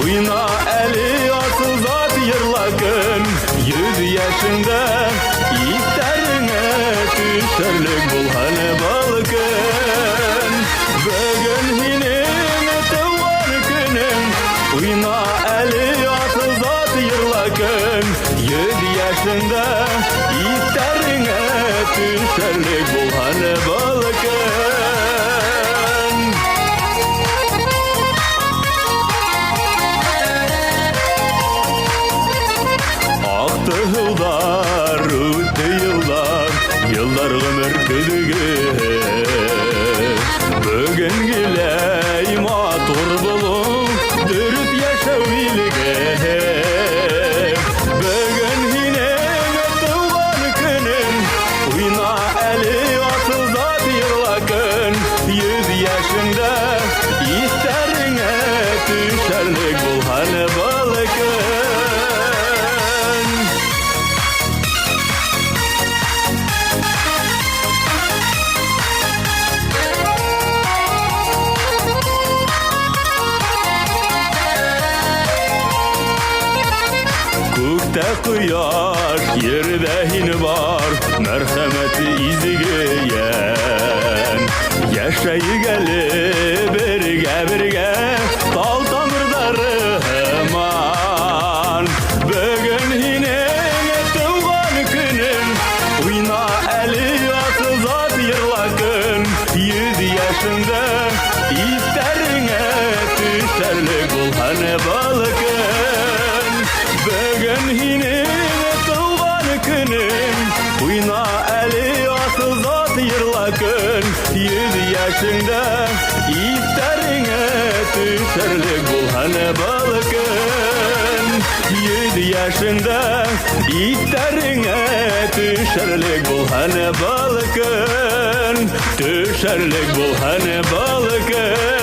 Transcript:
Уйна әле асыл зат йырла көн. 100 йәшеңдә иҫтәреңә төшәрлек булһын был көн. Бөгөн һинең тыуған көнөң. Уйна әле асыл зат йырла көн. 100 йәшеңдә иҫтәреңә төшәрлек булһын был көн. Аҡты һыуҙар, үтте йылдар, йылдар ғүмер көҙгөһө. Бөгөнгөләй матур булыу, дөрөҫ йәшәү билгеһе. Бөгөн һинең тыуған көнөң, уйна әле асыл зат йырла көн. 100 йәшеңдә иҫтәреңә төшәрлек булһын был көн. Күктә ҡояш, ерҙә һин бар, мәрхәмәтле изге йән. Йәшәйек әле бергә-бергә, тал тамырҙары һыман. Бөгөн һинең тыуған көнөң, уйна әле асыл зат йырла көн. 100 йәшеңдә иҫтәреңә төшәрлек булһын был көн. Бөгөн һинең тыуған көнөң, уйна әле асыл зат йырла көн. 100 йәшеңдә иҫтәреңә төшәрлек булһын был көн. 100 йәшеңдә иҫтәреңә төшәрлек булһын был көн. Төшәрлек булһын был көн.